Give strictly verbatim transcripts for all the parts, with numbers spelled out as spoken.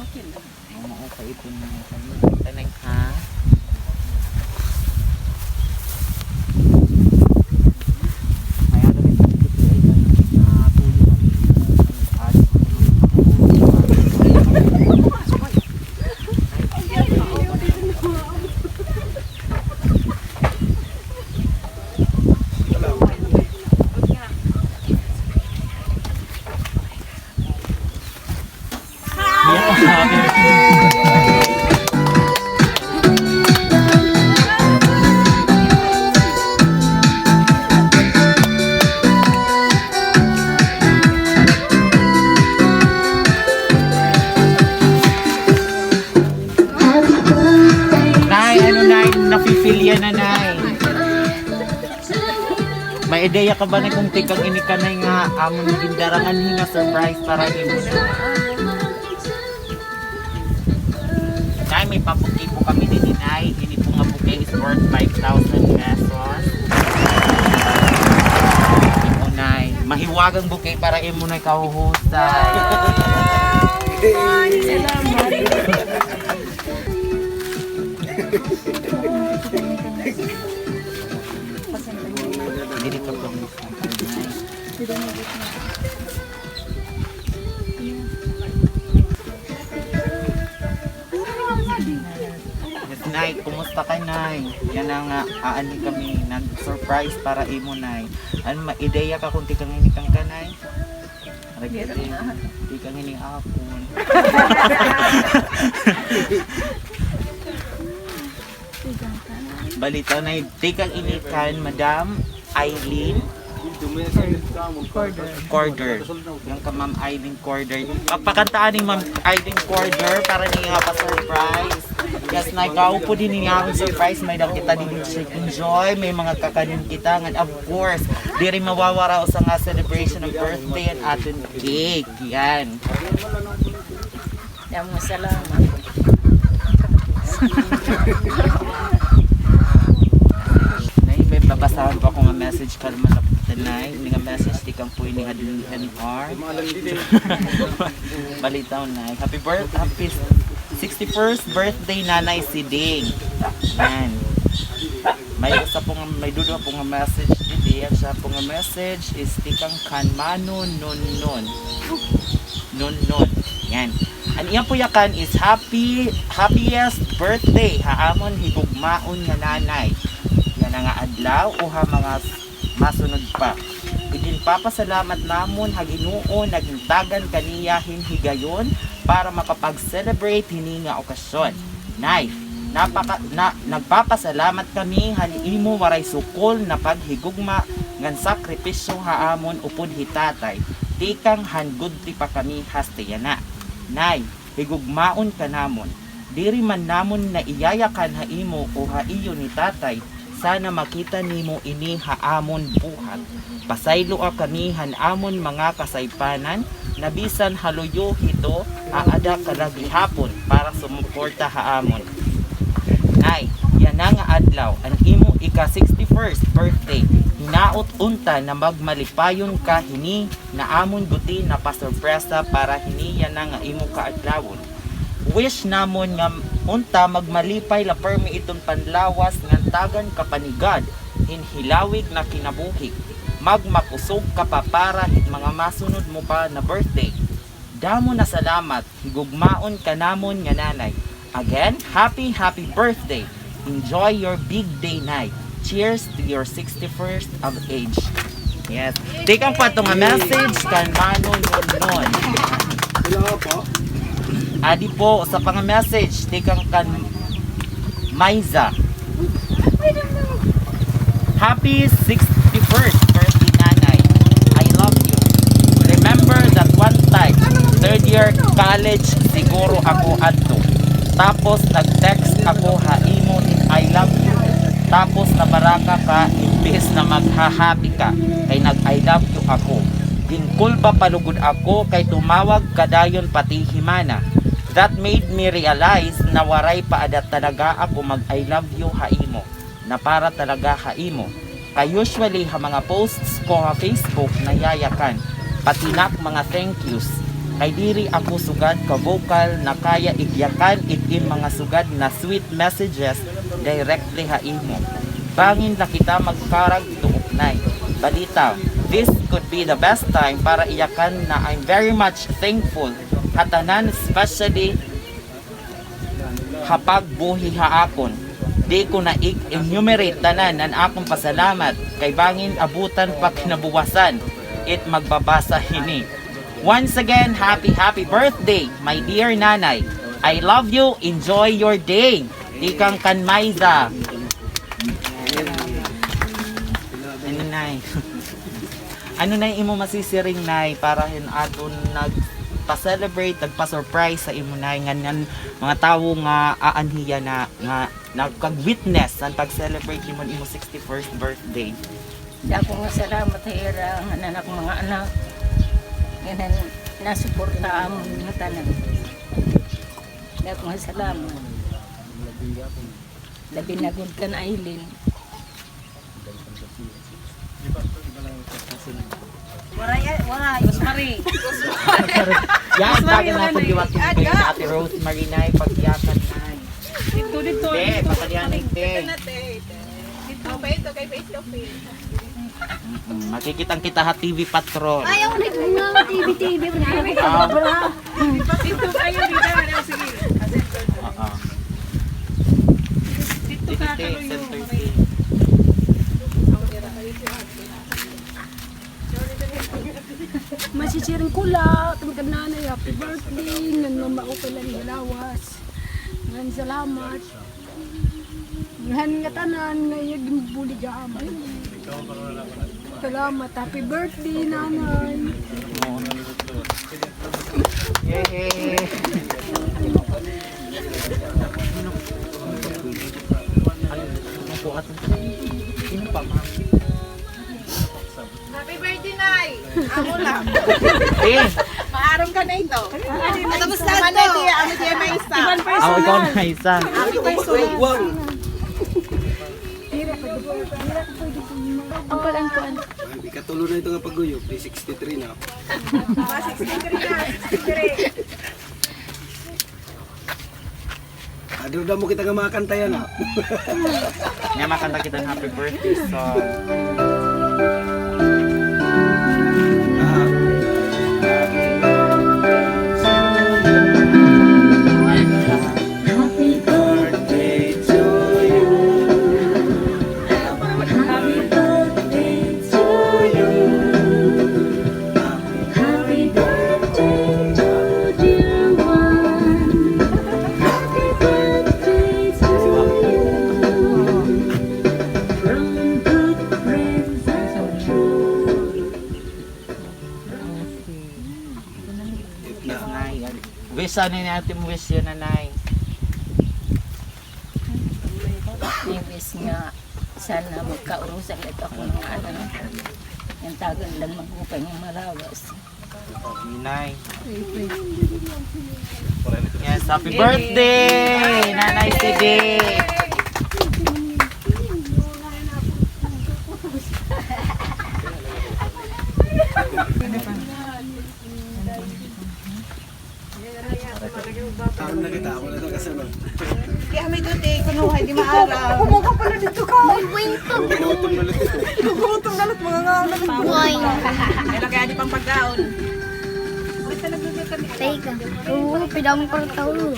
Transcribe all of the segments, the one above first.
Oo, kaipon na kami. Tanay, ha? May ano rin sa P T A na tuyo kami. Nay, ano, Nay, nafe-feel yana, Nay. May ideya ka ba, Nay, kon tikang ini ka, Nay, nga amon gindarangan hi nga surprise para imo, Nay? Nay, may pa-bouquet po kami didi, Nay. Ini po nga bouquet is worth five thousand pesos. Imo, Nay. Mahiwagang bouquet para imo, Nay, kahuhusay. Ay, salamat. Dili ka po. Yes, Nay, kumusta ka, Nay? Yana nga, aani kami, nag-surprise para imo, Nay. Ano, ma-, ideya ka kon tikang ini kan ka, Nay? Aray, tikang ini akon. Balita, Nay, tikang ini kan Madam Eileen Corder. Corder. Yana kan Ma'am Eileen Corder. Pagpakanta ani Ma'am Eileen Corder para niya pa-surprise. Yes, Nay, gwapo didi nga akon surprise. May-ada kita didi chicken joy, may mga kakanin kita. Ngan, of course, diri mawawara usa nga celebration of birthday an aton cake. Yan. Damo nga salamat. Nay, may babasahon pa ako nga message, kalma na po, Nay. Ini nga message tikang po ini nga dili N R. Balitaw, Nay. Happy birth-, happy sixty-first birthday, Nanay Siding. Yan. May usa po nga, may duduha po nga message didi. An siya po nga message is tikang kan Mano Nonnon. Nonnon. Yan. An iya po yakan is happy, happiest birthday ha amon higugmaon nga nanay. Yana nga adlaw o ha mga masunod pa. Iginpapasalamat namon ha Ginoo nga gintagan kaniya hin higayon para makapag-celebrate hini nga okasyon. Nay, napaka-, na-, nagpapasalamat kami han imo waray sukol nga paghigugma ngan sakripisyo ha amon upod hi Tatay, tikang han gudti pa kami hasta yana. Nay, higugmaon ka namon. Diri man namon naiyayakan ha imo o ha iyo ni Tatay, sana makita nimo ini ha amon buhat. Pasayloa kami han amon mga kasaypanan, nga bisan ha luyo hito, aada ka la gihapon para sumuporta ha amon. Nay, yana nga adlaw, an imo ika-sixty-first birthday, hinaot unta nga magmalipayon ka hini nga amon gudti nga pasorpresa para hini yana nga imo kaadlawon. Wish namon nga unta magmalipay la permi iton panlawas ngan tagan ka pa ni God hin hilawig nga kinabuhi. Magmakusog ka pa para hit mga masunod mo pa nga birthday. Damo nga salamat, higugmaon ka namon nga nanay. Again, happy, happy birthday. Enjoy your big day, Nay. Cheers to your sixty-first of age. Yes. Tikang pa ito nga message kan Mano Nonnon. Adi po, usa pa nga message, tikang kan Maiza. Happy sixty-first birthday, Nanay. I love you. Remember that one time, third year college siguro ako adto. Tapos nag-text ako ha imo hin I love you. Tapos nabaraka ka imbes na magha-happy ka kay nag-I love you ako. Ginkulba pa lugod ako kay tumawag ka dayon pati hi Mana. That made me realize na waray pa ada talaga ako mag-I love you ha imo na para talaga ha imo. Kay usually ha mga posts ko ha Facebook, nayayakan. Pati nak mga thank yous. Kay diri ako sugad ka vocal na kaya igyakan it im mga sugad na sweet messages directly ha imo. Bangin la kita magkarag tuok, Nay. Balita, this could be the best time para iyakan na I'm very much thankful ha tanan, especially ha pagbuhi ha akon. Di ko na i-enumerate tanan an akon pasalamat kay bangin abutan pa kinabuwasan it magbabasa hini. Once again, happy, happy birthday, my dear Nanay. I love you. Enjoy your day. Tikang kan Maiza. Ano, Nay? Ano, Nay, imo masisiring, Nay, para hin aton nagpa-celebrate, nagpa-surprise sa imo, Nay, ngan, ngan mga tawo nga aanhi yana nga nagkag-witness han pag-celebrate nimo, imo sixty-first birthday? Dako nga salamat ha ira nga anak, mga anak. Ngan nasuporta amon nga tanan. Dako nga salamat. Labi na gud kan Aileen. Waray, waray. Rosemary. Yan, Rosemary, tagan natin diwat kay Ate Rosemary, Nay, pagyakan, Nay. Dito, dito, Be, dito. Patalian, Be. Dito na, te. Dito, pa ito, kay face to face. Mm-mm. Makikitang kita ha T V Patrol. Ayaw na ito nga T V, T V. Ah. Dito kayo, dito. Sige. Oo. Dito ka, Dito, kaluyo. Center stage. Masisiring ko la, tungkad nanay, happy birthday, ngan mama ko pala ni lawas. Ngan salamat. Ngan ngatanan nga iya ginbulig ha amon. Salamat. Happy birthday, Nanay. Yay! Ano po ato? Sino pa, ma'am? Happy birthday, Nay! Amo lang. Eh! Maaram ka na ito. Tapos na ito. Ano diya, may isa? Ako, ikaw na isa. Happy birthday. Ang pag-, ang kuan. Ay, ikatulo na ito nga pag-uyog, di sixty-three na. Ah, sixty-three na, sixty-three. Adto daw mo kita nga makanta yana, ah. Nga makanta kita hin happy birthday song. Wish, ano yung ating wish yun, Nanay? May wish nga, sana magkaurusan ito ako mga anak. Yung tagal lang maghukay ng malawas. Nay. Yes, happy birthday, Nanay Sidi. Tawag na kita, ako na ito kasunod. Kaya may duty, kunuhay, di maaram. Kumuha pala dito ka. May kwento. Gutom na lang. Gutom na lang, mga nga. Buhay. Kaya kaya di pang pagkaon. Teka. Oo, pidang pala tao.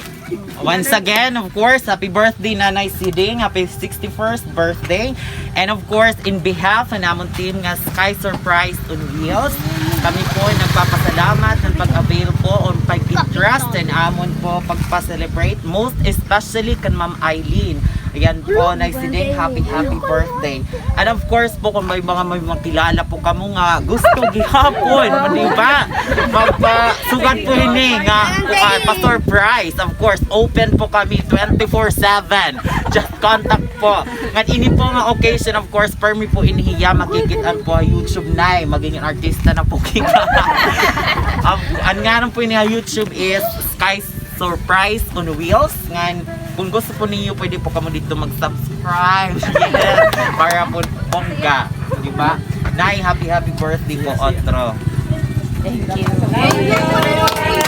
Once again, of course, happy birthday, Nanay Siding. Happy sixty-first birthday. And of course, in behalf han amon team nga Sky Surprise on Wheels, kami po ay nagpapasalamat han pag-avail po o pag-interest han amon po pagpa-celebrate, most especially kan Ma'am Eileen. Ayan po, Nay Siding, happy, happy birthday. And of course po, kung may mga, may mga kilala po kamo nga gusto gihapon, di ba? Magpasugad po hini nga, ah, pa-surprise. Of course, open po kami twenty-four seven. Just contact po. Ngan ini po nga occasion, of course, permi po ini hiya, makikit-an po ha YouTube, Nay. Magiging artista na po kita. Ang, ang ngaran po ini ha YouTube is Sky Surprise on Wheels. Ngan, kung gusto po ninyo, pwede po kamo dito mag-subscribe. Para po bongga, di ba? Nay, happy, happy birthday po, otro. Thank you.